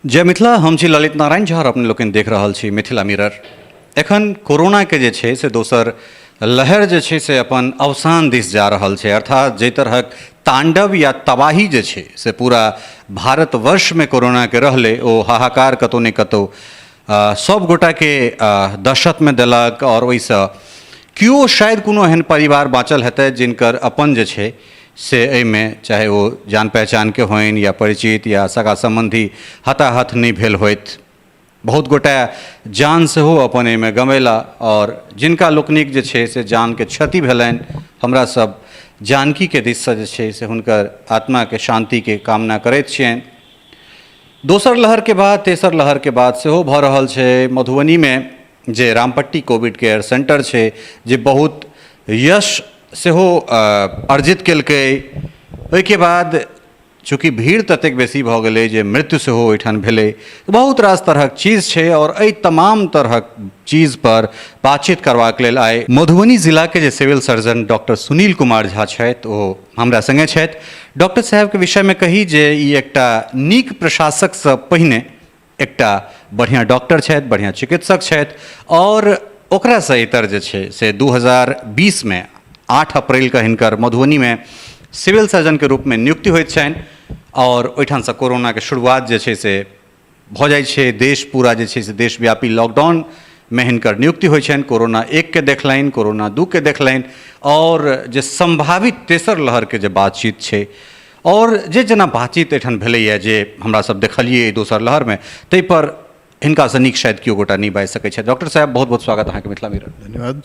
जय मिथिला। हम छी ललित नारायण झा और अपने लोकनि देख रहल छी मिथिला मिरर। एखन कोरोनाके जे छै से दोसर लहर जे छै से अपन अवसान दिस जा रहल छै, अर्थात जाहि तरहक तांडव या तबाही जे छै से पूरा भारतवर्षमे कोरोनाके रहलै, ओ हाहाकार कतहु ने कतहु सब गोटाके दहशतमे देलक। आओर ओहिसँ केओ शायद कोनो एहन परिवार बाँचल हेतै जिनकर अपन जे छै से एहिमे चाहे ओ जान पहचानके होइन या परिचित या सगा सम्बन्धी हताहत नहि भेल होथि। बहुत गोटे जान सेहो अपन एहिमे गमेला आओर जिनका लोकनिक जे छै से जानके क्षति भेलनि, हमरा सब जानकीके दिससँ जे छै से हुनकर आत्माके शान्तिके कामना करैत छियनि। दोसर लहरके बाद तेसर लहरके बाद सेहो भऽ रहल छै। मधुबनीमे जे रामपट्टी कोविड केयर सेंटर छै, जे बहुत यश सेहो अर्जित केलकै, ओहिके बाद चूँकि भीड़ ततेक बेसी भऽ गेलै जे मृत्यु सेहो ओहिठाम भेलै। बहुत रास तरहक चीज छै आओर एहि तमाम तरहक चीजपर बातचीत करबाक लेल आइ मधुबनी जिलाके जे civil surgeon doctor Sunil Kumar Jha छथि, ओ हमरा सङ्गे छथि। डॉक्टर साहेबके विषयमे कही जे ई एकटा नीक प्रशासकसँ पहिने एकटा बढ़िआँ डॉक्टर छथि, बढ़िआँ चिकित्सक छथि। आओर ओकरासँ इतर जे छै से 2020मे 8 अप्रैलके हिनकर मधुबनीमे सिविल सर्जनके रूपमे नियुक्ति होइत छनि आओर ओहिठामसँ कोरोनाके शुरुआत जे छै से भऽ जाइ छै। देश पूरा जे छै से देशव्यापी लॉकडाउनमे हिनकर नियुक्ति होइ छनि। कोरोना 1के देखलनि, कोरोना 2के देखलनि आओर जे सम्भावित तेसर लहरके जे बातचीत छै आओर जे जेना बातचीत एहिठाम भेलैए, जे हमरा सब देखलियै एहि दोसर लहरमे, ताहिपर हिनकासँ नीक शायद केओ गोटा नहि बाजि सकै छथि। डॉक्टर साहेब, बहुत बहुत स्वागत अहाँके मिथिला मिरर। धन्यवाद।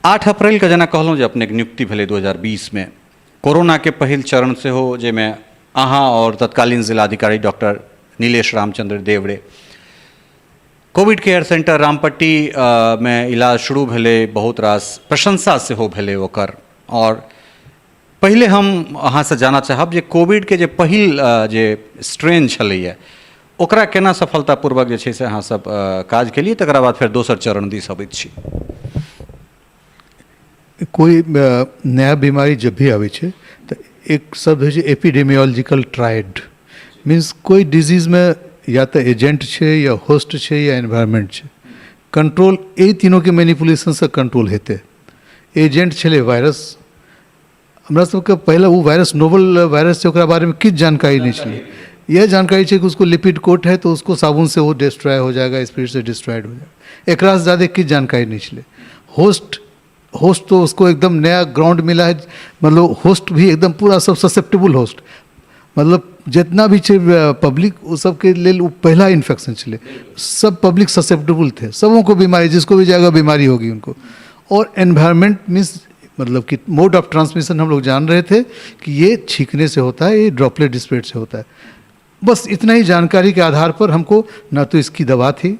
8 अप्रैलके जेना कहलहुँ जे अपनेके नियुक्ति भेलै 2020मे, कोरोनाके पहिल चरण सेहो जाहिमे अहाँ आओर तत्कालीन जिलाधिकारी doctor Nilesh Ramchandra Devre covid care centre Rampatti मे इलाज शुरू भेलै, बहुत रास प्रशंसा सेहो भेलै ओकर। आओर पहिले हम अहाँसँ जानऽ चाहब जे कोविडके जे पहिल जे स्ट्रेन छलैए ओकरा केना सफलतापूर्वक जे छै से अहाँ सब काज केलियै, तकरा बाद फेर दोसर चरण दिस अबैत छी। कोई नया बीमारी जब भी आबै छै तऽ एक शब्द होइ छै एपिडेमियोलॉजिकल ट्रायड। मीन्स कोई डिजीजमे या तऽ एजेंट छै या होस्ट छै या एनवायरमेंट छै। कंट्रोल एहि तीनोके मैनिपुलेशनसँ कंट्रोल हेतै। एजेंट छलै वायरस। हमरा सबके पहिले ओ वायरस नोवल वायरस छै, ओकरा बारेमे किछु जानकारी नहि छलै। यह जानकारी छै कि उसको लिपिड कोट है तो उसको साबुन से वो डिस्ट्रॉय हो जाएगा, स्पीड से डिस्ट्रॉयड हो जाएगा। एकरासँ ज़्यादा किछु जानकारी नहि छलै। होस्ट, होस्ट तो उसको एकदम नया ग्राउंड मिला है, मतलब होस्ट भी एकदम पूरा सब ससेप्टेबल होस्ट, मतलब जितना भी छै पब्लिक, ओ सबके लेल ओ पहला इन्फेक्शन छलै। सब पब्लिक ससेप्टेबल थे, सबों को बीमारी, जिसको भी जाएगा बीमारी होगी उनको। और एनवायरमेंट मीन्स मतलब कि मोड ऑफ ट्रांसमिशन हम लोग जान रहे थे कि ये छींकने से होता है, ये ड्रॉपलेट स्प्रेड से होता है। बस इतना ही जानकारी के आधार पर हमको न तो इसकी दवा थी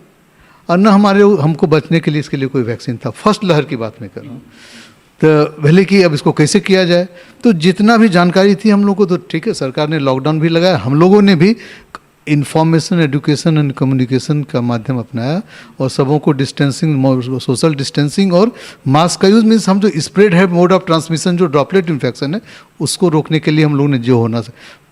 और न हमारे हमको बचने के लिए इसके लिए कोई वैक्सीन था। फर्स्ट लहर की बात मैं कर रहा हूँ। तो भले कि अब इसको कैसे किया जाए, तो जितना भी जानकारी थी हम लोग को, तो ठीक है, सरकार ने लॉकडाउन भी लगाया, हम लोगों ने भी इंफॉर्मेशन, एजुकेशन एंड कम्युनिकेशन का माध्यम अपनाया और सबों को डिस्टेंसिंग, सोशल डिस्टेंसिंग और मास्क का यूज़, मीन्स हम जो स्प्रेड है, मोड ऑफ ट्रांसमिशन जो ड्रॉपलेट इन्फेक्शन है, उसको रोकने के लिए हम लोगों ने जो होना।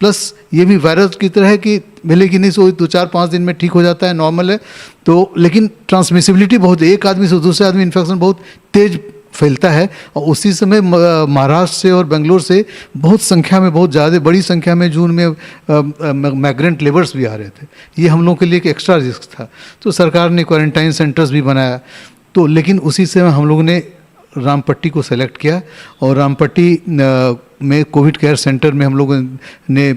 प्लस ये भी वायरस की तरह है कि भले कि नहीं सो 2-4-5 दिन में ठीक हो जाता है, नॉर्मल है तो, लेकिन ट्रांसमिसिबिलिटी बहुत, एक आदमी से दूसरे आदमी इन्फेक्शन बहुत तेज़ फैलता है। और उसी समय महाराष्ट्र से और बेंगलोर से बहुत संख्या में, बहुत ज़्यादा बड़ी संख्या में जून में माइग्रेंट लेबर्स भी आ रहे थे। ये हम लोगों के लिए एक एक्स्ट्रा रिस्क था। तो सरकार ने क्वारंटाइन सेंटर्स भी बनाया। तो लेकिन उसी समय हम लोगों ने रामपट्टी को सेलेक्ट किया और रामपट्टी में कोविड केयर सेंटर में हम लोगों ने,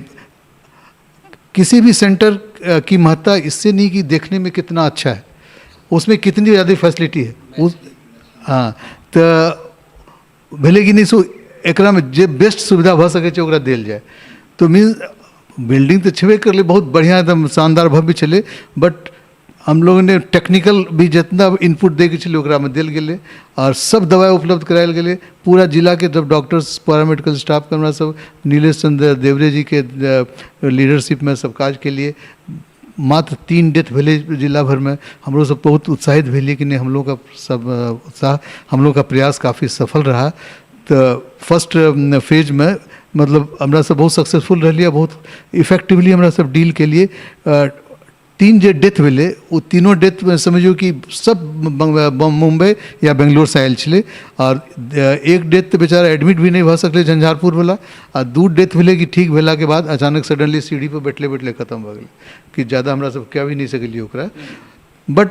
किसी भी सेंटर की महत्ता इससे नहीं कि देखने में कितना अच्छा है, उसमें कितनी ज़्यादा फैसिलिटी है। उस हाँ, तऽ भेलै कि नहि सो एकरामे जे बेस्ट सुविधा भऽ सकै छै ओकरा देल जाय। तो मीन्स बिल्डिंग तऽ छेबे करलै, बहुत बढ़िआँ, एकदम शानदार भव्य छलै, बट हम लोगों ने टेक्निकल भी जितना इनपुट दैके छलै ओकरामे देल गेलै आओर सब दवाइ उपलब्ध करायल गेलै। पूरा जिलाके जब डॉक्टर्स, पैरामेडिकल स्टाफके हमरा सब नीलेश चंद्र देवरे जीके लीडरशिपमे सब काज केलिए। मात्र 3 डेथ भेलै जिला भरमे। हमरो सब बहुत उत्साहित भेलिए कि नहीं, हम लोग का सब उत्साह, हम लोग का प्रयास काफ़ी सफल रहा। तो फर्स्ट फेज में मतलब हमरा सब बहुत सक्सेसफुल रहलियै, बहुत इफेक्टिवली हमरा सब डील केलियै। तीन जे डेथ भेलै ओ तीनो डेथमे समझियौ कि सब मुम्बई या बेंगलोरसँ आयल छलै। आओर एक डेथ तऽ बेचारा एडमिट भी नहि भऽ सकलै झंझारपुरवला, आ दू डेथ भेलै कि ठीक भेलाके बाद अचानक सडनली सीढ़ीपर बैठले बैठले खतम भऽ गेलै, कि ज्यादा हमरा सब कए भी नहि सकलियै ओकरा। बट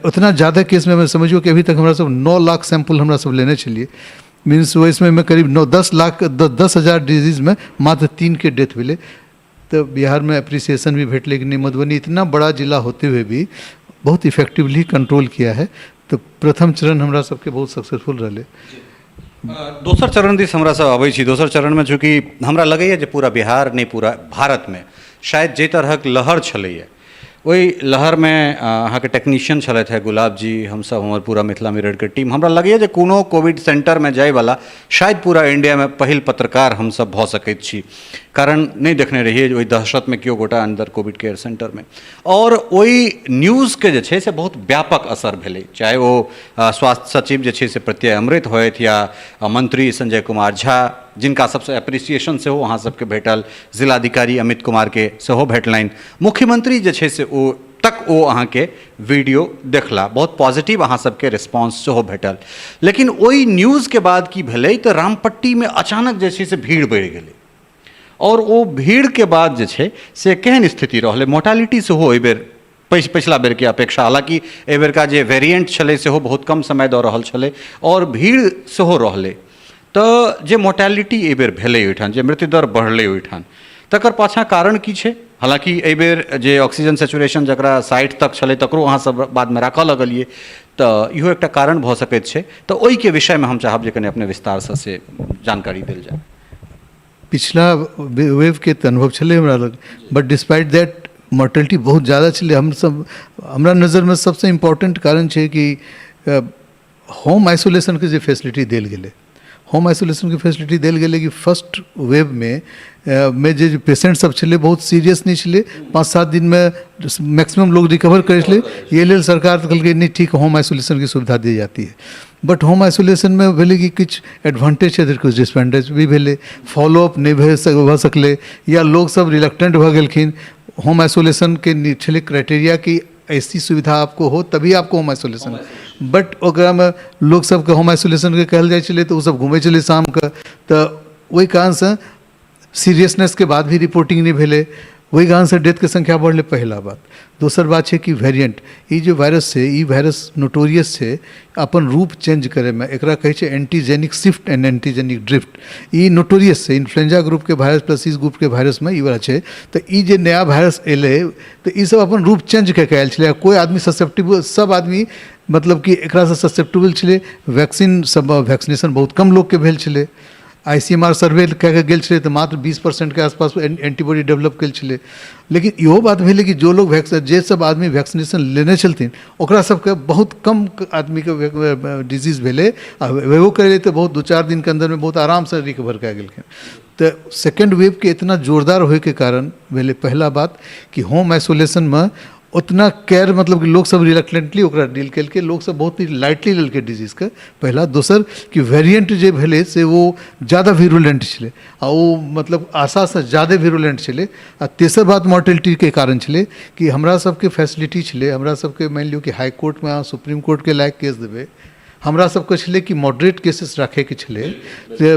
उतना ज़्यादा केसमे हमे समझियौ कि अभी तक हमरा सब 9 लाख सैंपल हमरा सब लेने छलियै, मीन्स ओहिमे करीब 9-10 लाख 10,000 डिजीजमे मात्र 3के डेथ भेलै। तऽ बिहारमे अप्रिसिएशन भी भेटलै कि नहि, मधुबनी इतना बड़ा जिला होते हुए भी बहुत इफेक्टिवली कंट्रोल किया है। तऽ प्रथम चरण हमरा सबके बहुत सक्सेसफुल रहलै। दोसर चरण दिस हमरा सब अबै छी। दोसर चरणमे चूँकि हमरा लगैए जे पूरा बिहार नहि पूरा भारतमे शायद जाहि तरहक लहर छलैए ओहि लहरमे अहाँके टेक्नीशियन छलथि हेँ गुलाब जी, हमसब हमर पूरा मिथिला मिररके टीम, हमरा लगैए जे कोनो कोविड सेन्टरमे जाइवला शायद पूरा इण्डियामे पहिल पत्रकार हमसब भऽ सकैत छी, कारण नहि देखने रहियै जे ओहि दहशतमे केओ गोटा अन्दर कोविड केयर सेन्टरमे। आओर ओहि न्यूजके जे छै से बहुत व्यापक असर भेलै, चाहे ओ स्वास्थ्य सचिव जे छै से प्रत्यय अमृत होथि या मंत्री संजय कुमार झा, जिनका सबसँ एप्रिसिएशन सेहो अहाँ सबके भेटल, जिलाधिकारी अमित कुमारके सेहो भेटलनि, मुख्यमंत्री जे छै से ओ तक ओ अहाँके वीडियो देखला, बहुत पॉजिटिव अहाँ सबके रिस्पॉन्स सेहो भेटल। लेकिन ओहि न्यूजके बाद की भेलै तऽ रामपट्टीमे अचानक जे छै से भीड़ बढ़ि गेलै, आओर ओ भीड़के बाद जे छै से केहन स्थिति रहलै, मोर्टालिटी सेहो एहिबेर पछिला बेरके अपेक्षा, हालाँकि एहिबेरका जे वेरिएंट छलै सेहो बहुत कम समय दऽ रहल छलै आओर भीड़ सेहो रहलै, तऽ जे मोर्टालिटी एहिबेर भेलै ओहिठाम, जे मृत्यु दर बढ़लै ओहिठाम, तकर पाछाँ कारण की छै? हालाँकि एहिबेर जे ऑक्सीजन सेचुरेशन जकरा 60 तक छलै तकरो अहाँसब बादमे राखऽ लगलियै, तऽ इहो एकटा कारण भऽ सकैत छै। तऽ ओहिके विषयमे हम चाहब जे कनि अपने विस्तारसँ से जानकारी देल जाय। पिछला वेवके तऽ अनुभव छलै हमरा लग, बट डिस्पाइट that mortality बहुत ज़्यादा छलै। हमसब हमरा नजरमे सबसँ इम्पोर्टेंट कारण छै कि होम आइसोलेशनके जे फैसिलिटी देल गेलै, होम आइसोलेशनके फैसिलिटी देल गेलै कि फर्स्ट वेवमे मे जे पेशेंट सब छलै बहुत सीरियस नहि छलै, 5-7 दिनमे मैक्सिमम लोग रिकवर करै छलै। एहि लेल सरकार तऽ कहलकै नहि ठीक, होम आइसोलेशनके सुविधा दी जाती है। बट होम आइसोलेशनमे भेलै कि किछु एडवांटेज छै तऽ किछु डिसएडवांटेज भी भेलै। फॉलोअप नहि भऽ सकलै या लोकसब रिलक्टेंट भऽ गेलखिन। होम आइसोलेशनके छलै क्राइटेरिया कि ऐसी सुविधा आपको हो तभी आपको होम आइसोलेशन, बट ओकरामे लोक सबके होम आइसोलेशनके कहल जाइ छलै तऽ ओसब घुमै छलै शामके, तऽ ओहि कारणसँ सीरियसनेसके बाद भी रिपोर्टिंग नहि भेलै, ओहि कारणसँ डेथके संख्या बढ़लै, पहिला बात। दोसर बात छै कि वेरिएंट, ई जे वायरस छै ई वायरस नोटोरियस छै अपन रूप चेंज करैमे, एकरा कहै छै antigenic shift and antigenic drift. E notorious छै, इन्फ्लुएंजा ग्रुपके वायरस प्लस इस ग्रुपके वायरसमे ई वला छै। तऽ ई जे नया वायरस एलै तऽ ई सब अपन रूप चेंज कऽ के आयल छलै, कोइ आदमी ससेप्टिबल, सब आदमी मतलब कि एकरासँ ससेप्टिबल छलै। वैक्सीन सब वैक्सीनेशन बहुत कम लोकके भेल छलै। ICMR सर्वे कए कऽ गेल छलै तऽ मात्र 20%के आसपास एंटीबॉडी डेवलप कयल छलै। लेकिन इहो बात भेलै कि जो लोग वैक्स जे सब आदमी वैक्सीनेशन लेने छलथिन ओकरा सबके बहुत कम आदमीके डिजीज भेलै, आ हेबो करै तऽ बहुत 2-4 दिनके अन्दरमे बहुत आरामसँ रिकवर कए गेलखिन। तऽ सेकेंड वेवके इतना जोरदार होइके कारण भेलै पहिला बात कि होम आइसोलेशनमे उतना केयर मतलब कि लोकसब रिलक्टेंटली ओकरा डील केलकै, लोकसब बहुत ही लाइटली लेलकै डिजीजके, पहिला। दोसर कि वेरिएंट जे भेलै से ओ ज्यादा विरुलेंट छलै आ ओ मतलब आशासँ ज्यादे विरुलेंट छलै। आ तेसर बात मोर्टेलिटीके कारण छलै कि हमरा सबके फैसिलिटी छलै, हमरा सबके मानि लियौ कि हाई कोर्टमे अहाँ सुप्रीम कोर्टके लायक केस देबै, हमरा सबके छलै कि मॉडरेट केसेस रखैके छलै, जे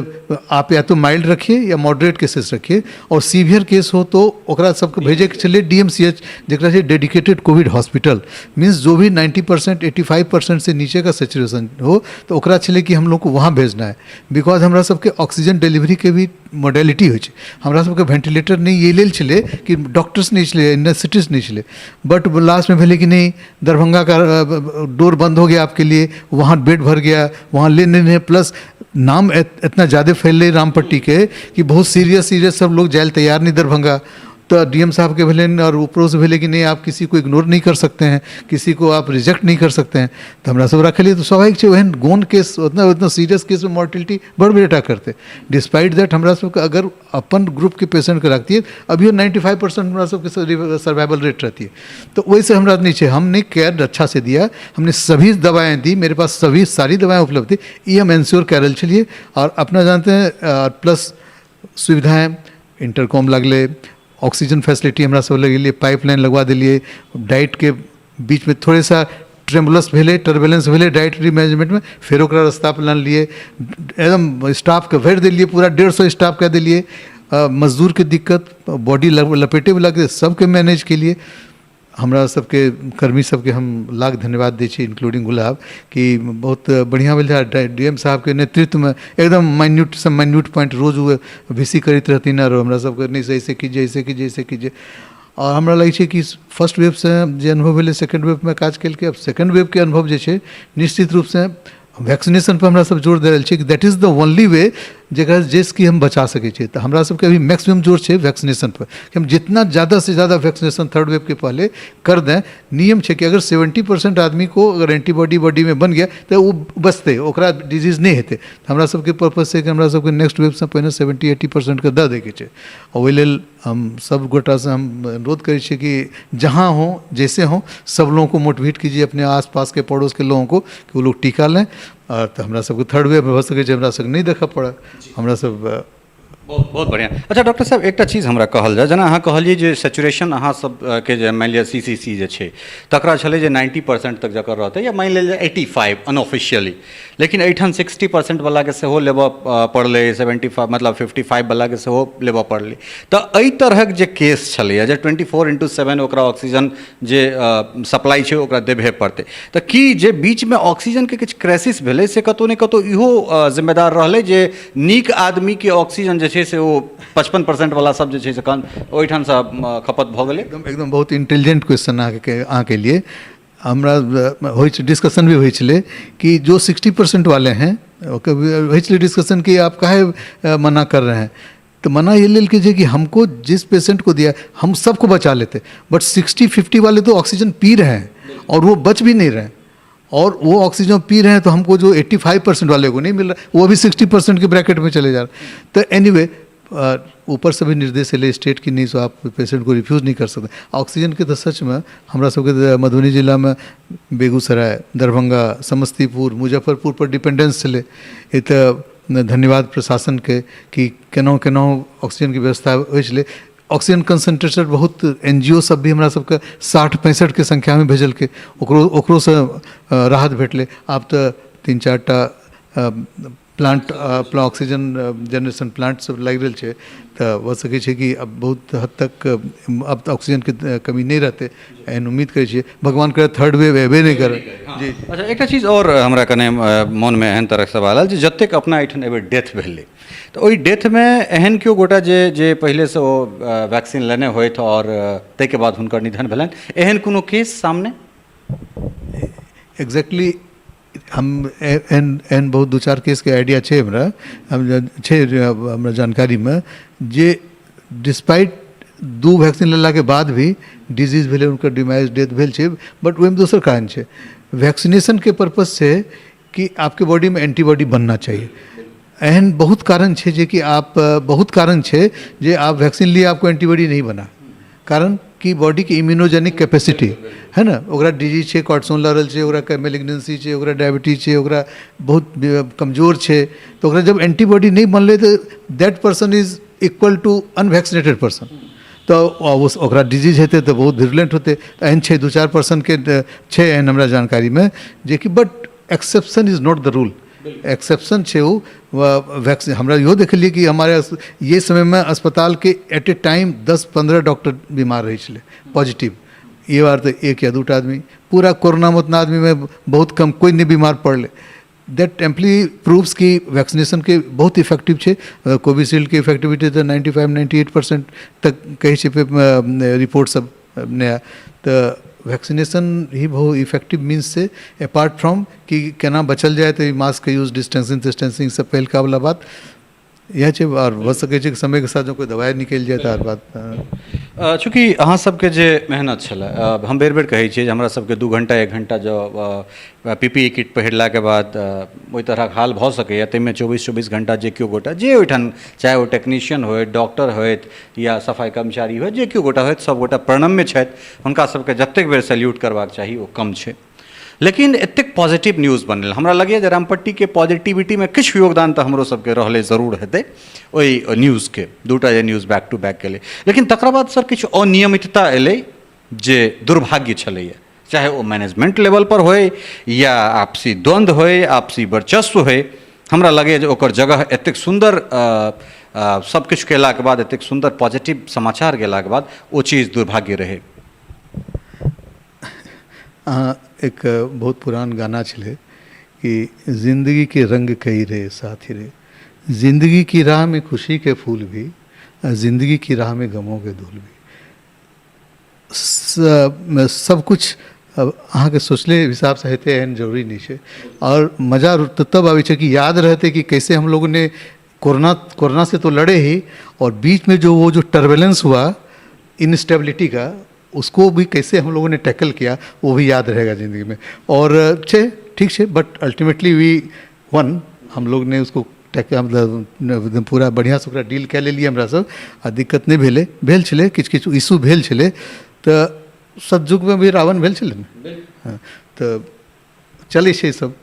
आप या तो माइल्ड रखिए या मॉडरेट केसेस रखिए, और सीवियर केस हो तो ओकरा सबके भेजैके छलै DMCH, जकरा छै डेडिकेटेड कोविड हॉस्पिटल, मीन्स जो भी 90% 85% से नीचे का सेचुरेशन हो तो ओकरा छलै कि हम लोग को वहाँ भेजना है, because हमरा सबके ऑक्सीजन डिलीवरीके भी मोडेलिटी होइ छै। हमरा सबके वेंटिलेटर नहि एहि लेल छलै कि डॉक्टर्स नहि छलै, एनेस्थेटिस्ट नहि छलै, बट लास्टमे भेलै कि नहीं दरभंगा का डोर बंद हो गया आपके लिए, वहाँ बेड भर गया, वहाँ ले नहीं रहे, प्लस नाम इतना ज़्यादा फैलले रामपट्टी के कि बहुत सीरियस सीरियस सब लोग जाए तैयार नहीं दरभंगा। तो डीएम साहब के भेलनि और ऊपरों भेलै कि नहीं आप किसी को इग्नोर नहीं कर सकते हैं, किसी को आप रिजेक्ट नहीं कर सकते हैं, तो हमरा सब रखलियै। तऽ स्वाभाविक छै ओहन गोन केस उतना उतना सीरियस केसमे मोर्टेलिटी बढ़बे टा करतै। डिस्पाइट that हमरा सबके अगर अपन ग्रुपके पेशेंटके रखतियै अभियो 95% हमरा सबके सर्वाइवल रेट रहती है। तो वैसे हमरा नहीं छै, हमने केयर अच्छा से दिया, हमने सभी दवाएं दी, मेरे पास सभी सारी दवाएं उपलब्ध थी, ई हम इंश्योर कए रहल छलियै। और अपना जानते हैं, प्लस सुविधाएँ, इंटरकॉम लगलै, ऑक्सीजन फैसिलिटी हमरा सब लगेलियै, पाइप लाइन लगवा देलियै। डाइटके बीचमे थोड़े सा ट्रेम्बुलस भेलै, टर्बुलेंस भेलै डाइटरी मैनेजमेंटमे, फेर ओकरा रास्ता पर लानलियै। एकदम स्टाफके भरि देलियै, पूरा 150 स्टाफ कए देलियै। मजदूरके दिक्कत, बॉडी लपेटेवलाके सबके मैनेज केलियै। हमरा सबके कर्मी सबके हम लाख धन्यवाद दै छी, इंक्लूडिंग गुलाब, कि बहुत बढ़िआँ भेल। डी एम साहबके नेतृत्वमे एकदम माइन्यूटसँ माइन्यूट पॉइंट रोज ओ वी सी करैत रहथिन आओर हमरा सबके नहि ऐसे कीजिए, ऐसे कीजिए, ऐसे कीजिए। आओर हमरा लगै छै कि फर्स्ट वेवसँ जे अनुभव भेलै, सेकेंड वेवमे काज केलकै। आब सेकेंड वेवके अनुभव जे छै, निश्चित रूपसँ वैक्सीनेशन पर हमरा सब जोर दे रहल छी कि that is the only way जकरा जाहिसँ कि हम बचा सकै छियै। तऽ हमरा सबके अभी मैक्सिमम जोर छै वैक्सीनेशन पर कि हम जितना ज़्यादा से ज़्यादा वैक्सीनेशन थर्ड वेव के पहले कर दें। नियम छै कि अगर 70% आदमी को अगर एंटीबॉडी बॉडी में बन गया तऽ ओ बचतै, ओकरा डिजीज नहि हेतै। तऽ हमरा सबके पर्पज छै कि हमरा सबके नेक्स्ट वेवसँ पहिने 70-80%के दऽ दैके छै। आओर ओहि लेल हम सब गोटासँ हम अनुरोध करै छियै कि जहाँ हों, जैसे हों, सब लोगों को मोटिवेट कीजिए, अपने आस पास के पड़ोस के लोगों को, कि वो लोग टीका लें। आओर तऽ हमरा सबके थर्ड वेव भऽ सकै छै हमरा सबके नहि देखऽ पड़य। हमरा सब बहुत बहुत बढ़िआँ। अच्छा डॉक्टर साहब, एकटा चीज हमरा कहल जाय, जेना अहाँ कहलियै जे सेचुरेशन अहाँ सबके जे मानि लिअ सी सी सी जे छै, तकरा छलै जे 90% तक जकर रहतै या मानि लेल जाय 85 अनऑफिशियली, लेकिन एहिठाम 60% वलाके सेहो लेबऽ पड़लै, 75 मतलब 55 वलाके सेहो लेबऽ पड़लै। तऽ एहि तरहक जे केस छलैए जे 24x7 ओकरा ऑक्सीजन जे सप्लाई छै, ओकरा देबहे पड़तै, तऽ की जे बीचमे ऑक्सीजनके किछु क्राइसिस भेलै, से कतहु ने कतहु इहो जिम्मेदार रहलै जे नीक आदमीके ऑक्सीजन जे छै से ओ 55% वला सब जे छै से कन ओहिठामसँ खपत भऽ गेलै? एकदम एकदम, बहुत इंटेलिजेंट क्वेश्चन अहाँके। अहाँके लिए हमरा होइ छै, डिस्कशन भी होइ छलै कि जो 60% वाले हैं, ओकर होइ छलै डिस्कशन कि आप काहे मना कर रहे हैं। तो मना ये लेल कीजिए कि हमको जिस पेशेंट को दिया, हम सबको बचा लेते, बट 60-50 वाले तो ऑक्सीजन पी रहे हैं और वो बच भी नहीं रहे हैं। और वो ऑक्सीजन पी रहे हैं तो हमको जो 85% वाले को नहीं मिल रहा, वो भी 60% के ब्रैकेट में चले जा रहे। तो एनीवे, ऊपर से भी निर्देश एलै स्टेट की नहीं, सो आप पेशेंट को रिफ्यूज़ नहीं कर सकते ऑक्सीजन के। तऽ सचमे हमरा सबके मधुबनी जिलामे बेगूसराय, दरभंगा, समस्तीपुर, मुजफ्फरपुर पर डिपेंडेंस छलै। ई तऽ धन्यवाद प्रशासनके कि केनाहु केनाहु ऑक्सीजनके व्यवस्था होइ छलै। ऑक्सीजन कंसंट्रेटर बहुत एन जी ओ सब भी हमरा सबके 60-65के संख्यामे भेजलकै, ओकरोसँ राहत भेटलै। आब तऽ तीन चारि टा प्लांट, ऑक्सीजन जेनरेशन प्लांट सब लागि रहल छै, तऽ भऽ सकै छै कि आब बहुत हद तक आब तऽ ऑक्सीजनके कमी नहि रहतै, एहन उम्मीद करै छियै। भगवान करे थर्ड वेव एबे नहि करै जी। अच्छा, एकटा चीज आओर हमरा कने मोनमे एहन तरहक सवाल आयल जे जतेक अपना एहिठाम एहिबेर डेथ भेलै, तऽ ओहि डेथमे एहन केओ गोटा जे जे पहिलेसँ ओ वैक्सीन लेने होथि आओर ताहिके बाद हुनकर निधन भेलनि, एहन कोनो केस सामने? एग्जैक्टली, हम एहन एहन बहुत दू चारि केसके आइडिया छै हमरा, हम छै हमरा जानकारीमे जे डिस्पाइट दू वैक्सीन लेलाके बाद भी डिजीज भेलै, हुनकर डिमाइज, डेथ भेल छै। बट ओहिमे दोसर कारण छै। वैक्सीनेशनके पर्पज छै कि आपके बॉडीमे एंटीबॉडी बनना चाहिए। एहन बहुत कारण छै जे कि आप बहुत कारण छै जे आप वैक्सीन लिए, आपको एंटीबॉडी नहीं बना, कारण कि बॉडीके इम्यूनोजेनिक कैपेसिटी है ने, ओकरा डिजीज छै, कॉर्टिसोन लऽ रहल छै, ओकरा मेलिग्नेंसी छै, ओकरा डायबिटीज छै, ओकरा बहुत कमजोर छै, तऽ ओकरा जब एंटीबॉडी नहि बनलै तऽ that person is equal to unvaccinated person। तऽ ओकरा डिजीज हेतै तऽ बहुत विरुलेंट होतै। तऽ एहन छै, दू चारि पर्सनके छै एहन हमरा जानकारीमे जेकि, but exception is not the rule, exception छै ओ। वैक्सीन हमरा इहो देखलियै कि हमारे ये समयमे अस्पतालके एट ए टाइम 10-15 डॉक्टर बीमार रहै छलै पॉजिटिव। ये बार तऽ एक या दूटा आदमी। पूरा कोरोनामे उतना आदमीमे बहुत कम, कोइ नहि बीमार पड़लै। That amply proofs कि वैक्सीनेशनके बहुत इफेक्टिव छै। कोविशील्डके इफेक्टिविटी तऽ 95-98% तक कहै छै रिपोर्ट सब नया। तऽ वैक्सीनेशन ही बहुत इफेक्टिव मीन्स छै, अपार्ट फ्रॉम कि केना बचल जाय, तऽ मास्कके यूज, डिस्टेंसिंग तिस्टेंसिंग सब पहिलका वाला बात इएह छै। आओर भऽ सकै छै कि समयके साथ जँ कोइ दवाइ निकलि जाय तऽ आर बात। चूँकि अहाँ सबके जे मेहनत छलै, हम बेर बेर कहै छियै जे हमरा सबके 2 घंटा 1 घंटा जँ पी पी ई किट पहिरलाके बाद ओहि तरहक हाल भऽ सकैए, ताहिमे 24-24 घंटा जे केओ गोटा जे ओहिठाम, चाहे ओ टेक्नीशियन होथि, डॉक्टर होथि या सफाइ कर्मचारी होथि, जे केओ गोटा होथि, सब गोटा प्रणम्य छथि। हुनका सबके जतेक बेर सैल्यूट करबाक चाही, ओ कम छै। लेकिन एतेक पॉजिटिव न्यूज़ बनल, हमरा लगैए जे रामपट्टीके पॉजिटिविटीमे किछु योगदान तऽ हमरो सबके रहलै जरूर हेतै ओहि न्यूज़के, दूटा जे न्यूज़ बैक टू बैक गेलै। लेकिन तकरा बाद सर किछु अनियमितता एलै जे दुर्भाग्य छलैए, चाहे ओ मैनेजमेंट लेवलपर होइ या आपसी द्वन्द्व होइ, आपसी वर्चस्व होइ। हमरा लगैए जे ओकर जगह एतेक सुन्दर सब किछु कयलाके बाद, एतेक सुन्दर पॉजिटिव समाचार गेलाके बाद ओ चीज दुर्भाग्य रहै। अहाँ एक बहुत पुरान गाना छलै कि जिन्दगी के रंग कई रे साथी रे, जिन्दगी की राह में खुशी के फूल भी, जिन्दगी की राह में गमों के धूल भी। सब कुछ अहाँके सोचले हिसाबसँ हेतै एहन जरूरी नहि छै। आओर मजा तऽ तब आबै छै कि याद रहतै कि कैसे हम लोगों ने कोरोना कोरोना से तो लड़े ही, और बीच में जो वो जो टर्बुलेंस हुआ इनस्टेबिलिटी का, उसको भी कैसे हम लोगों ने टैकल किया, वो भी याद रहेगा ज़िंदगी में। और छै, ठीक छै, बट अल्टीमेटली वी वन, हम लोग ने उसको टैकल, मतलब पूरा बढ़िआँसँ ओकरा डील कए लेलियै हमरा सब, आ दिक्कत नहि भेलै। भेल छलै किछु किछु इशू भेल छलै, तऽ सतयुगमे भी रावण भेल छलै ने। हँ, तऽ चलै छै सब।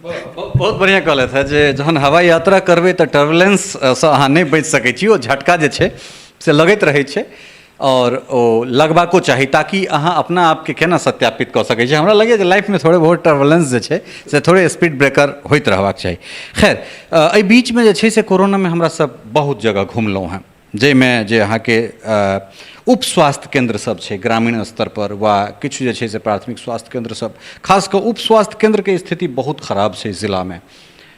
बहुत बढ़िआँ कहलथि हेँ जे जहन हवाई यात्रा करबै तऽ टर्बुलेंससँ अहाँ नहि बचि सकै छी, ओ झटका जे छै से लगैत रहै छै आओर ओ लगबाको चाही, ताकि अहाँ अपना आपके केना सत्यापित कऽ सकै छी। हमरा लगैए जे लाइफमे थोड़े बहुत टर्बुलेंस जे छै से थोड़े स्पीड ब्रेकर होइत रहबाक चाही। खैर, एहि बीचमे जे छै से कोरोनामे हमरा सब बहुत जगह घुमलहुँ हेँ, जाहिमे जे अहाँके उप स्वास्थ्य केन्द्र सब छै ग्रामीण स्तर पर वा किछु जे छै से प्राथमिक स्वास्थ्य केन्द्र सब, खास कऽ उप स्वास्थ्य केन्द्रके स्थिति बहुत खराब छै जिलामे,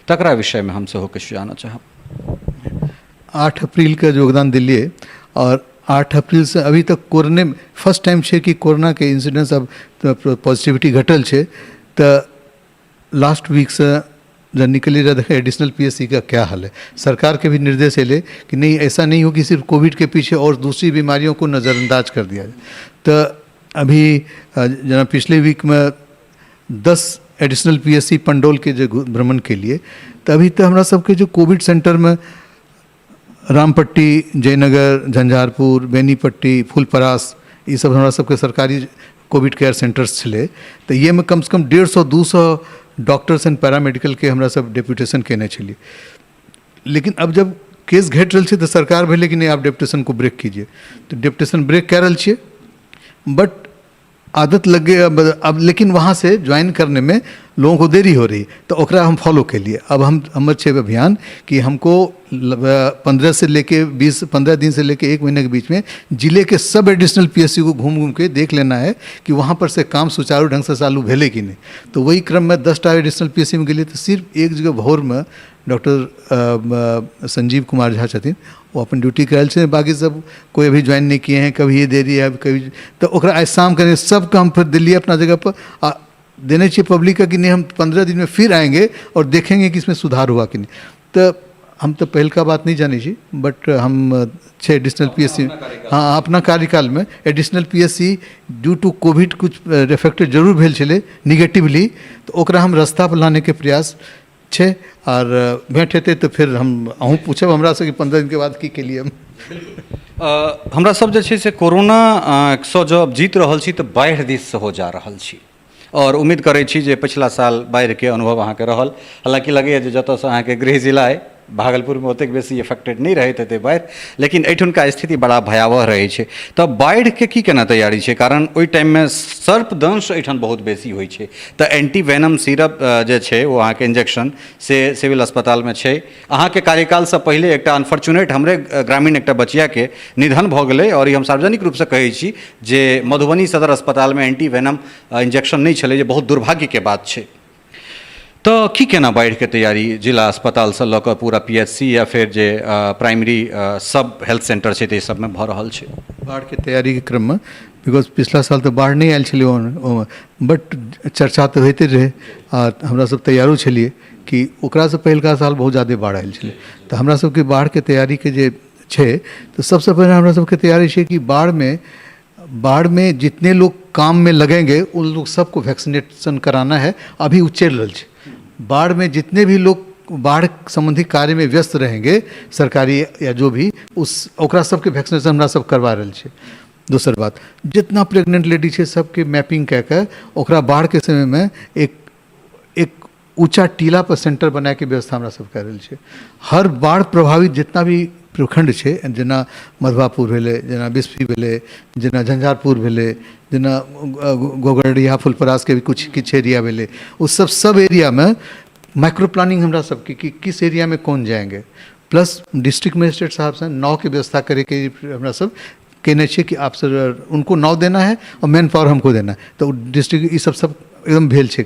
तकरा विषयमे हम सेहो किछु जानऽ चाहब। 8 अप्रीलके योगदान देलियै आओर 8 अप्रीलसँ अभी तक कोरोने फर्स्ट टाइम छै कि कोरोनाके इंसिडेंस अब पॉजिटिविटी घटल छै। तऽ लास्ट वीकसँ जब निकली रहा देखे एडिशनल पीएससी का क्या हाल है, सरकार के भी निर्देश एले कि नहीं, ऐसा नहीं हो कि सिर्फ कोविड के पीछे और दूसरी बीमारियों को नज़रअंदाज कर दिया जाए। तो अभी जना पिछले वीक में 10 एडिशनल पीएससी पंडौल के जो भ्रमण के लिए, तो अभी तो हमरा सबके जो कोविड सेंटर में रामपट्टी, जयनगर, झंझारपुर, बेनीपट्टी, फुलपरास, ई सब हमरा सबके सरकारी कोविड केयर सेंटर्स छलै। तऽ एहिमे कमसँ कम 150 200 डॉक्टर्स एंड पैरामेडिकलके हमरा सब डेपुटेशन केने छलियै। लेकिन अब जब केस घटि रहल छै तऽ सरकार भेलै कि नहि, आप डेपुटेशन को ब्रेक कीजिए, तऽ डेपुटेशन ब्रेक कए रहल छियै, बट आदत लग गई अब, अब लेकिन वहाँ से ज्वाइन करने में लोगों को देरी हो रही, तो ओकरा हम फॉलो के लिए अब हम हमर छै अभियान कि हमको 15 से लेके 20, 15 दिन से लेके एक महीने के बीच में जिले के सब एडिशनल पीएससी को घूम घूम के देख लेना है कि वहाँ पर से काम सुचारू ढंग से चालू भेलै कि नहीं। तो वही क्रम में 10टा एडिशनल पीएससी में गेलियै तऽ सिर्फ एक जगह भोरमे डॉक्टर संजीव कुमार झा छथिन, ओ अपन ड्यूटी कऽ रहल छथिन, बाकी सब कोई अभी ज्वाइन नहीं किए हैं, कभी ये देरी है, कभी। तऽ ओकरा आइ शाम के सबके हम फिर दिल्ली अपना जगह पर आ देने छियै पब्लिकके कि नहीं, हम 15 दिन में फिर आएंगे और देखेंगे कि इसमें सुधार हुआ कि नहीं। तऽ हम तऽ पहिलका बात नहि जानै छी, बट हम छै एडिशनल पीएससी, हाँ, अपना कार्यकालमे additional PSC due to Covid कुछ इफेक्ट जरूर भेल छलै निगेटिवली, तऽ ओकरा हम रास्ता पर लानेके प्रयास छै। आर भेंट हेतै तऽ फेर हम अहूँ पूछब हमरासँ कि 15 दिनके बाद की केलियै हम। हमरा सब जे छै से कोरोना सँ जब जीत रहल छी तऽ बाढ़ि दिस सेहो जा रहल छी, आओर उम्मीद करै छी जे पछिला साल बाढ़िके अनुभव अहाँके रहल, हालाँकि लगैए जे जतऽसँ अहाँके गृह जिला अइ भागलपुरमे ओतेक बेसी इफेक्टेड नहि रहैत हेतै बाढ़ि, लेकिन एहिठुनका स्थिति बड़ा भयावह रहै छै। तऽ बाढ़िके की केना तैयारी छै? कारण ओहि टाइममे सर्पदंश एहिठाम बहुत बेसी होइ छै, तऽ एंटी वेनम सिरप जे छै ओ अहाँके इंजेक्शन से सिविल अस्पतालमे छै। अहाँके कार्यकालसँ पहिले एकटा अनफॉर्चुनेट हमरे ग्रामीण एकटा बचियाके निधन भऽ गेलै, आओर ई हम सार्वजनिक रूपसँ कहै छी जे मधुबनी सदर अस्पतालमे एंटी वेनम इंजेक्शन नहि छलै, जे बहुत दुर्भाग्यके बात छै। तऽ की केना बाढ़िके तैयारी जिला अस्पतालसँ लऽ कऽ पूरा पीएचसी या फेर जे प्राइमरी सब हेल्थ सेंटर छै ताहि सबमे भऽ रहल छै? बाढ़िके तैयारीके क्रममे because पिछला साल तऽ बाढ़ि नहि आयल छलै ओहिमे, बट चर्चा तऽ होइते रहै आ हमरा सब तैयारो छलियै कि ओकरासँ पहिलका साल बहुत जादे बाढ़ि आयल छलै। तऽ हमरा सबके बाढ़िके तैयारीके जे छै तऽ सबसँ पहिने हमरा सबके तैयारी छै कि बाढ़मे जितने लोग काम में लगेंगे उन लोग सबको वैक्सीनेशन कराना है। अभी उ चलि रहल छै। बाढ़मे जितने भी लोग बाढ़ सम्बन्धी कार्यमे व्यस्त रहेंगे, सरकारी या जो भी, उस ओकरा सबके वैक्सीनेशन हमरा सब करवा रहल छै। दोसर बात, जितना प्रेग्नेंट लेडी छै सबके मैपिंग कए कऽ ओकरा बाढ़के समयमे एक ऊँचा टीला पर सेंटर बनाएके व्यवस्था हमरा सब कए रहल छै। हर बाढ़ प्रभावित जितना भी प्रखंड छै, जेना मधवापुर भेलै, जेना बिस्फी भेलै, जेना झंझारपुर भेलै, जेना गोगरडीहा फुलपरासके भी किछु किछु एरिया भेलै, ओ सब सब एरियामे माइक्रो प्लानिंग हमरा सबके कि किस एरियामे कोन जाएंगे। प्लस डिस्ट्रिक्ट मजिस्ट्रेट साहबसँ नावके व्यवस्था करैके हमरा सब केने छियै कि आप सर उनको नाव देना है और मैन पावर हमको देना है। तऽ ओ डिस्ट्रिक्ट ई सब सब एकदम भेल छै।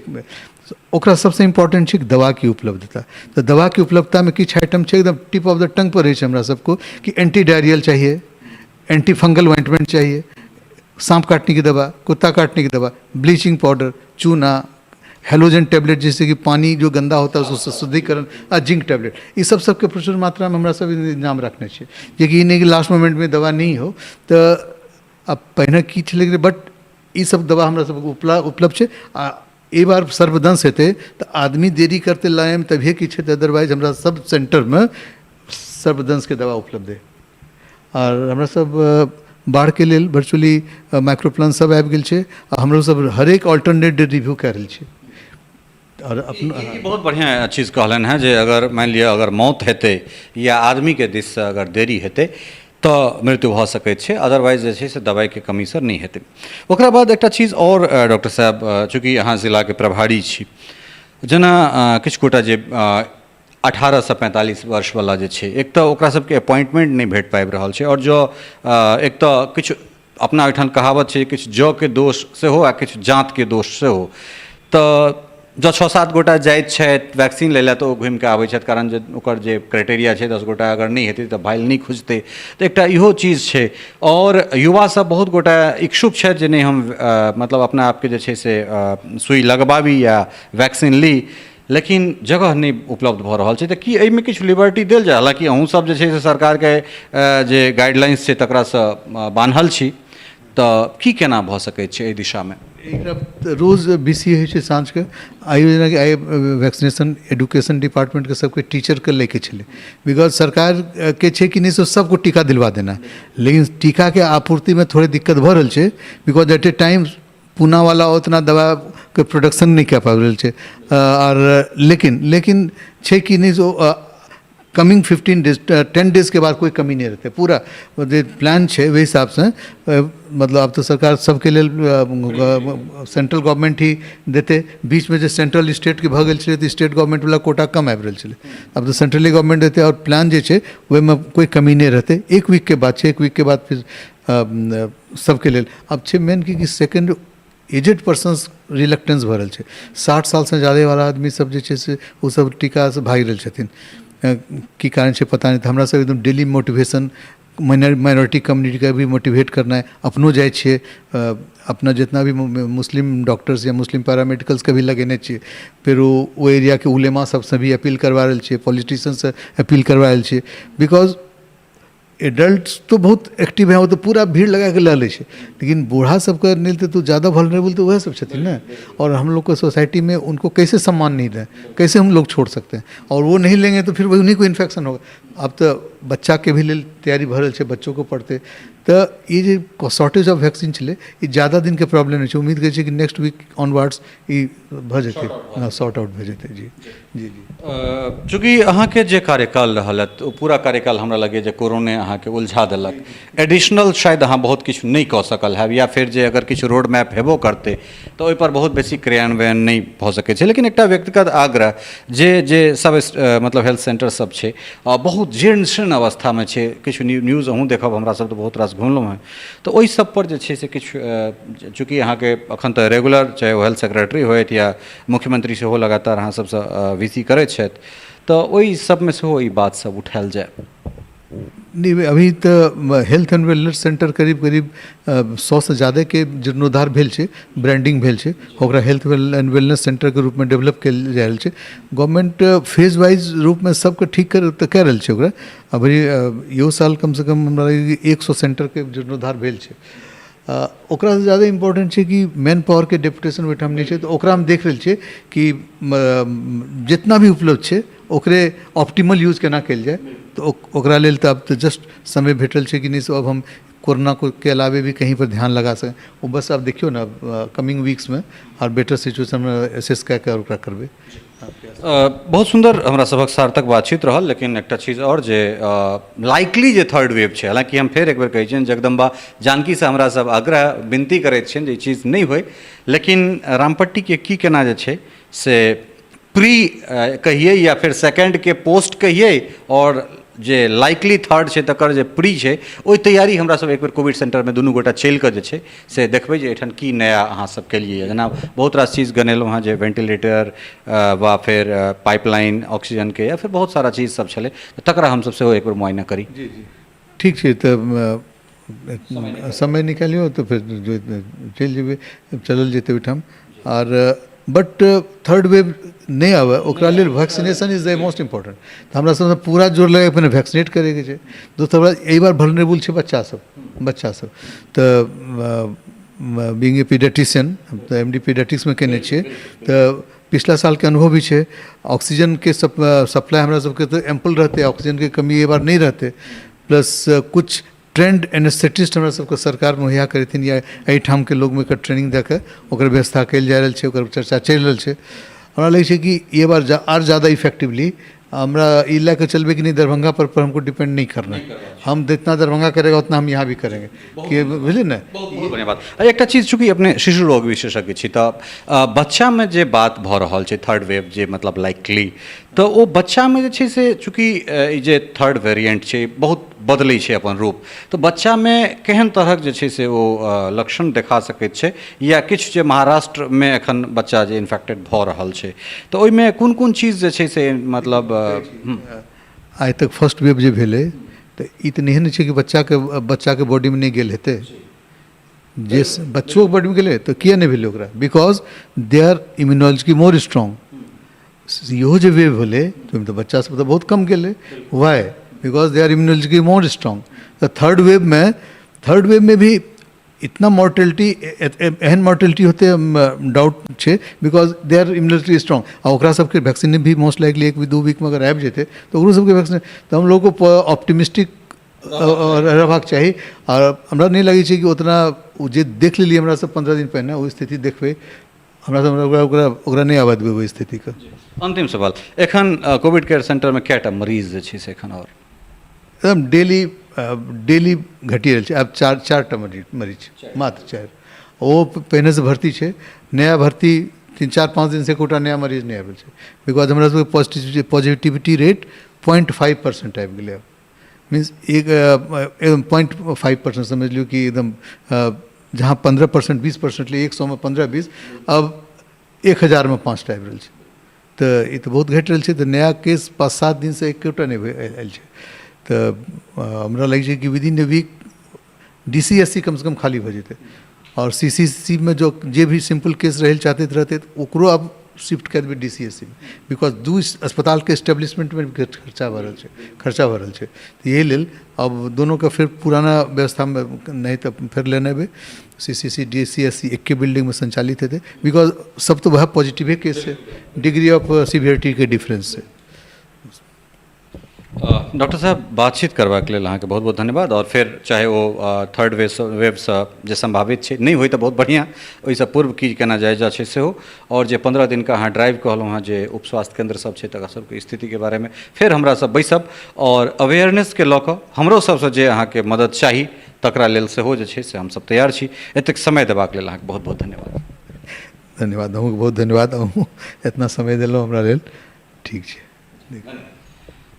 ओकरा सबसँ इम्पोर्टेंट छै दवाके उपलब्धता। तऽ दवाके उपलब्धतामे किछु आइटम छै एकदम टिप ऑफ the टंग पर रहै छै हमरा सबको कि एंटी डायरियल चाहिए, एंटी फंगल ऑइंटमेंट चाहिए, सांप काटने की दवा, कुत्ता काटने की दवा, ब्लीचिंग पाउडर, चूना, हेलोजन टैबलेट जैसे कि पानी जो गंदा होता है उसको शुद्धिकरण, आ जिंक टैबलेट, ई सब सबके प्रचुर मात्रामे हमरा सब इंतजाम रखने छियै, जेकि ई नहि कि लास्ट मोमेंटमे दवा नहि हो। तऽ आब पहिने की छलै, बट ई सब दवा हमरा सबके उपलब्ध छै। आ एहि बार सर्पदंश हेतै तऽ आदमी देरी करतै लायमे तभिए किछु हेतै, अदरवाइज हमरा सब सेंटरमे सर्पदंशके दवा उपलब्ध अइ। आओर हमरा सब बाढ़िके लेल वर्चुअली माइक्रो प्लान सब आबि गेल छै आ हमरो सब हरेक ऑल्टरनेट डे रिव्यू कए रहल छी। आओर अपना ई बहुत बढ़िआँ चीज कहलनि हेँ जे अगर मानि लिअ अगर मौत हेतै या आदमीके दिससँ अगर देरी हेतै तऽ मृत्यु भऽ सकैत छै, अदरवाइज जे छै से दवाइके कमीसँ नहि हेतै। ओकरा बाद एकटा चीज आओर डॉक्टर साहब, चूँकि अहाँ जिलाके प्रभारी छी, जेना किछु गोटा जे 18 सँ 45 वर्षवला जे छै, एक तऽ ओकरा सबके अपॉइंटमेंट नहि भेट पाबि रहल छै, आओर जँ एक तऽ किछु अपना ओहिठाम कहावत छै, किछु जँके दोष सेहो आ किछु जाँतके दोष सेहो। तऽ जँ छओ सात गोटा जाइत छथि वैक्सीन लै लए तऽ ओ घुमिकऽ आबै छथि, कारण जे ओकर जे क्राइटेरिया छै 10 गोटा अगर नहि हेतै तऽ फाइल नहि खुजतै। तऽ एकटा इहो चीज छै। आओर युवा सब बहुत गोटा इच्छुक छथि जे नहि, हम मतलब अपना आपके जे छै से सुइ लगबाबी या वैक्सीन ली, लेकिन जगह नहि उपलब्ध भऽ रहल छै। तऽ की एहिमे किछु लिबर्टी देल जाय? हालाँकि अहूँ सब जे छै से सरकारके जे गाइडलाइंस छै तकरासँ बान्हल छी, तऽ की केना भऽ सकै छै एहि दिशामे? एकरा रोज बी सी होइ छै साँझके। आइ जेनाकि आइ वैक्सीनेशन एडुकेशन डिपार्टमेंटके सबके टीचरके लैके छलै, because सरकारके छै कि नहि से सबको टीका दिलवा देना, लेकिन टीकाके आपूर्तिमे थोड़े दिक्कत भऽ रहल छै, because at A time Poona वाला उतना दवाके प्रोडक्शन नहि कए पाबि रहल छै। आर लेकिन लेकिन छै कि नहि, कमिंग 15 डेज, 10 डेजके बाद कोइ कमी नहि रहतै। पूरा जे प्लान छै ओहि हिसाबसँ, मतलब आब तऽ सरकार सबके लेल सेंट्रल गवर्नमेंट ही देतै। बीचमे जे सेंट्रल स्टेटके भऽ गेल छलै तऽ स्टेट गवर्नमेंटवला कोटा कम आबि रहल छलै, आब तऽ सेंट्रली गवर्नमेंट देतै आओर प्लान जे छै ओहिमे कोइ कमी नहि रहतै। एक वीकके बात छै, एक वीकके बाद फिर सबके लेल। आब छै मेन कि सेकेंड एजेड पर्सन्स रिलक्टेंस भऽ रहल छै। 60 सालसँ जादेवला आदमी सब जे छै से ओ सब टीकासँ भागि रहल छथिन। की कारण छै पता नहि। तऽ हमरा सब एकदम डेली मोटिवेशन, माइनॉरिटी कम्युनिटीके भी मोटिवेट करनाइ, अपनो जाइ छियै, अपना जितना भी मुस्लिम डॉक्टर्स या मुस्लिम पैरामेडिकल्सके भी लगेने छियै। फेर ओ ओहि एरियाके उलेमा सबसँ भी अपील करवा रहल छियै, पॉलिटिशियनसँ अपील करवा रहल छियै, because adult तो बहुत एक्टिव है, ओ तऽ पूरा भीड़ लगाके लऽ लै छै, लेकिन बूढ़ा सबके लेल तऽ ज़्यादा वल्नरेबल तऽ वएह सब छथिन ने। और हम लोग को सोसाइटी में उनको कैसे सम्मान नहीं दें, कैसे हम लोग छोड़ सकते हैं? और वो नहीं लेंगे तो फिर उन्हीं को इन्फेक्शन होगा। आब तऽ बच्चाके भी लेल तैयारी भऽ रहल छै, बच्चोके पड़तै। तऽ ई जे शॉर्टेज ऑफ वैक्सीन छलै, ई ज्यादा दिनके प्रॉब्लम नहि छै। उम्मीद करै छियै कि नेक्स्ट वीक ऑनवर्ड्स ई भऽ जेतै, सॉर्ट आउट भऽ जेतै। जी जी जी चूँकि अहाँके जे कार्यकाल रहल हँ, ओ पूरा कार्यकाल हमरा लगैए जे कोरोने अहाँके उलझा देलक। एडिशनल शायद अहाँ बहुत किछु नहि कऽ सकल हैब, या फेर जे अगर किछु रोड मैप हेबो करतै तऽ ओहिपर बहुत बेसी क्रियान्वयन नहि भऽ सकै छै। लेकिन एकटा व्यक्तिगत आग्रह जे जे सब मतलब हेल्थ सेंटर सब छै, बहुत जीर्ण शीर्ण अवस्थामे छै। किछु न्यूज अहूँ देखब, हमरा सब तऽ बहुत रास घुमलहुँ हेँ। तऽ ओहि सब पर जे छै से किछु, चूँकि अहाँके एखन तऽ रेगुलर चाहे ओ हेल्थ सेक्रेटरी होथि या मुख्यमंत्री सेहो लगातार अहाँ सबसँ वी सी करैत छथि, तऽ ओहि सबमे सेहो ई बात सब उठायल जाय। नहि, अभी तऽ हेल्थ एंड वेलनेस सेंटर करीब करीब 100सँ ज्यादाके जीर्णोद्धार भेल छै, ब्रांडिंग भेल छै, ओकरा हेल्थ एंड वेलनेस सेंटरके रूपमे डेवलप कयल जा रहल छै। गवर्नमेंट फेज वाइज रूपमे सबके ठीक कर तऽ कए रहल छै ओकरा। अभी इहो साल कमसँ कम हमरा लगैए 100 सेंटरके जीर्णोद्धार भेल छै। ओकरासँ ज्यादा इम्पोर्टेंट छै कि मैन पावरके डेपुटेशन ओहिठाम नहि छै। तऽ ओकरा हम देख रहल छियै कि जितना भी उपलब्ध छै ओकरे ऑप्टिमल यूज केना कयल जाय। तऽ ओकरा लेल तऽ आब तऽ जस्ट समय भेटल छै कि नहि, से अब हम कोरोना को के अलावे भी कहीं पर ध्यान लगा सकें। ओ बस आब देखियौ ने, कमिंग वीक्समे आओर बेटर सिचुएशनमे एसेस कए कऽ ओकरा करबै। बहुत सुन्दर हमरा सभक सार्थक बातचीत रहल, लेकिन एकटा चीज आओर जे लाइकली जे थर्ड वेव छै, हालाँकि हम फेर एक बेर कहै छियनि, जगदम्बा जानकीसँ हमरा सब आग्रह विनती करैत छियनि जे ई चीज नहि होइ, लेकिन रामपट्टीके की केना जे छै से प्री कहियै या फेर सेकेंडके पोस्ट कहियै, आओर जे लाइकली थर्ड छै तकर जे प्री छै, ओहि तैयारी हमरा सब एक बेर कोविड सेंटरमे दुनू गोटा चलि कऽ जे छै से देखबै जे एहिठाम की नया अहाँ सब केलियै। जेना बहुत रास चीज गनेलहुँ हँ, जे वेंटिलेटर वा फेर पाइपलाइन ऑक्सीजनके या फेर बहुत सारा चीज सब छलै, तकरा हमसब सेहो एक बेर मुआयना करी। जी जी, ठीक छै, तऽ समय निकालियौ तऽ फेर चलि जेबै, चलल जेतै ओहिठाम। आर बट थर्ड वेव नहि आबै ओकरा लेल vaccination is the most important. तऽ हमरा सबसँ पूरा जोर लगाकऽ पहिने वैक्सीनेट करैके छै। दोसर बात, एहि बार भलनेबुल छै बच्चासब, बच्चासब तऽ बीइंग ए पीडियाट्रिशियन, हम तऽ एम डी पीडियाट्रिक्समे केने छियै, तऽ पिछला सालके अनुभव भी छै। ऑक्सीजनके सप्लाई हमरा सबके तऽ एम्पल रहतै, ऑक्सीजनके कमी एहि बार नहि रहतै। प्लस कुछ ट्रेंड एनेस्थेटिस्ट हमरा सबके सरकार मुहैया करेथिन या एहिठामके लोकमे एकर ट्रेनिंग दऽ कऽ ओकर व्यवस्था कयल जा रहल छै, ओकर चर्चा चलि रहल छै। हमरा लगै छै कि ई बार आर ज्यादा इफेक्टिवली हमरा ई लए कऽ चलबै कि नहि, दरभंगा पर हमको डिपेंड नहीं करना है। हम जितना दरभंगा करेगा उतना हम यहाँ भी करेंगे, कि बुझलियै ने। बहुत बहुत बढ़िआँ बात। आ एकटा चीज, चूँकि अपने शिशु रोग विशेषज्ञ छी, तऽ बच्चामे जे बात भऽ रहल छै थर्ड वेव जे मतलब लाइकली, तऽ ओ बच्चामे जे छै से चूँकि ई जे थर्ड वेरिएंट छै बहुत बदलै छै अपन रूप, तऽ बच्चामे केहन तरहक जे छै से ओ लक्षण देखा सकैत छै, या किछु जे महाराष्ट्रमे एखन बच्चा जे इन्फेक्टेड भऽ रहल छै तऽ ओहिमे कोन कोन चीज जे छै से मतलब? आइ तक फर्स्ट वेव जे भेलै तऽ ई तऽ नहिए ने छै कि बच्चाके बॉडीमे नहि गेल हेतै। जे बच्चोके बॉडीमे गेलै तऽ किए नहि भेलै ओकरा? Because they are immunology more strong. इहो जे वेव भेलै तऽ ओहिमे तऽ बच्चा सब तऽ बहुत कम गेलै। Why? Because they are immunology more strong. तऽ थर्ड वेवमे भी इतना मोर्टेलिटी, एहन मोर्टेलिटी होते डाउट छै, because they are immunology strong. आ ओकरा सबके वैक्सीन भी मोस्ट लाइकली 1-2 वीकमे अगर आबि जेतै तऽ ओकरो सबके वैक्सीन, तऽ हम लोग को ऑप्टिमिस्टिक रहबाक चाही। आओर हमरा नहि लगै छै कि उतना ओ जे देख लेलियै हमरा सब 15 दिन पहिने, ओ स्थिति देखबै हमरा सब ओकरा ओकरा ओकरा नहि आबऽ देबै ओहि स्थितिके। अन्तिम सवाल, एखन कोविड केयर सेंटरमे कएटा मरीज जे छै से एखन आओर? एकदम डेली डेली घटि रहल छै। आब चारिटा मरीज छै, मात्र चारि। ओ पहिनेसँ भर्ती छै। नया भर्ती 3, 4, 5 दिनसँ एकोटा नया मरीज नहि आबै छै, because हमरा सबके पॉजिटिविटी रेट 0.5% आबि गेलै आब। मीन्स एक एकदम 0.5% समझ लियौ कि एकदम जहाँ 15%, 20% ले, 100मे 15, 20, अब 1000मे 5टा आबि रहल छै। तऽ ई तऽ बहुत घटि रहल छै। तऽ नया केस 5-7 दिनसँ एकोटा नहि आयल छै। तऽ हमरा लगै छै कि विदिन ए वीक डीसीएससी कमसँ कम खाली भऽ जेतै, आओर सीसीसीमे जो जे भी सिम्पल केस रहै लए चाहैत रहतै तऽ ओकरो आब शिफ्ट कए देबै डीसीएससीमे, because दू अस्पतालके एस्टेब्लिशमेंटमे भी खर्चा भऽ रहल छै, खर्चा भऽ रहल छै। तऽ एहि लेल आब दुनूके फेर पुराना व्यवस्थामे नहि तऽ फेर लेने एबै। सीसीसी, डीसीएससी एके बिल्डिंगमे संचालित हेतै, because सब तऽ वएह पॉजिटिवे केस छै, डिग्री ऑफ सिवियरिटीके डिफरेंस छै। डॉक्टर साहब, बातचीत करबाक लेल अहाँके बहुत बहुत धन्यवाद। आओर फेर चाहे ओ थर्ड वेवसँ जे सम्भावित छै, नहि होइ तऽ बहुत बढ़िआँ, ओहिसँ पूर्व की केना जायजा छै सेहो, आओर जे 15 दिनका अहाँ ड्राइव कहलहुँ हँ, जे उप स्वास्थ्य केन्द्र सब छै तकर सबके स्थितिके बारेमे फेर हमरा सब बैसब, आओर अवेयरनेसके लऽ कऽ हमरो सबसँ जे अहाँके मदद चाही तकरा लेल सेहो जे छै से हमसब तैयार छी। एतेक समय देबाक लेल अहाँके बहुत बहुत धन्यवाद। धन्यवाद, अहूँके बहुत धन्यवाद। अहूँ एतना समय देलहुँ हमरा लेल। ठीक छै।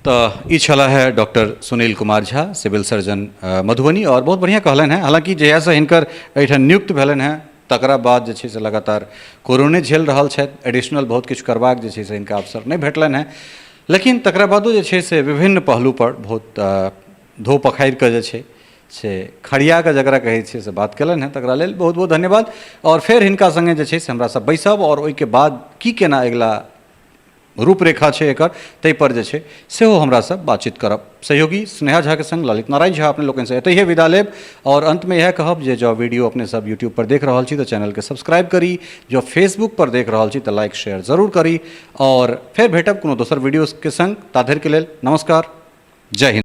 तऽ ई छला है doctor Sunil Kumar Jha, civil surgeon, Madhubani. आओर बहुत बढ़िआँ कहलनि हेँ। हालाँकि जहियासँ हिनकर एहिठाम नियुक्त भेलनि हेँ तकरा बाद जे छै से लगातार कोरोने झेल रहल छथि। एडिशनल बहुत किछु करबाक जे छै से हिनका अवसर नहि भेटलनि हेँ, लेकिन तकरा बादो जे छै से विभिन्न पहलूपर बहुत धो पखारि कऽ जे छै से खड़िया कऽ जकरा कहै छै से बात केलनि हेँ, तकरा लेल बहुत बहुत धन्यवाद। आओर फेर हिनका सङ्गे जे छै से हमरा सब बैसब आओर ओहिके बाद की केना अगिला रूपरेखा छै एकर, ताहिपर जे छै सेहो हमरा सब बातचीत करब। सहयोगी स्नेहा झाके संग ललित नारायण झा अपने लोकनिसँ एतहिए विदा लेब। आओर अन्तमे इएह कहब जे जँ वीडियो अपने सब यूट्यूब पर देख रहल छी तऽ चैनलके सब्सक्राइब करी, जँ फेसबुक पर देख रहल छी तऽ लाइक शेयर जरूर करी। आओर फेर भेटब कोनो दोसर वीडियोके संग, ताधरिके लेल नमस्कार, जय हिन्द।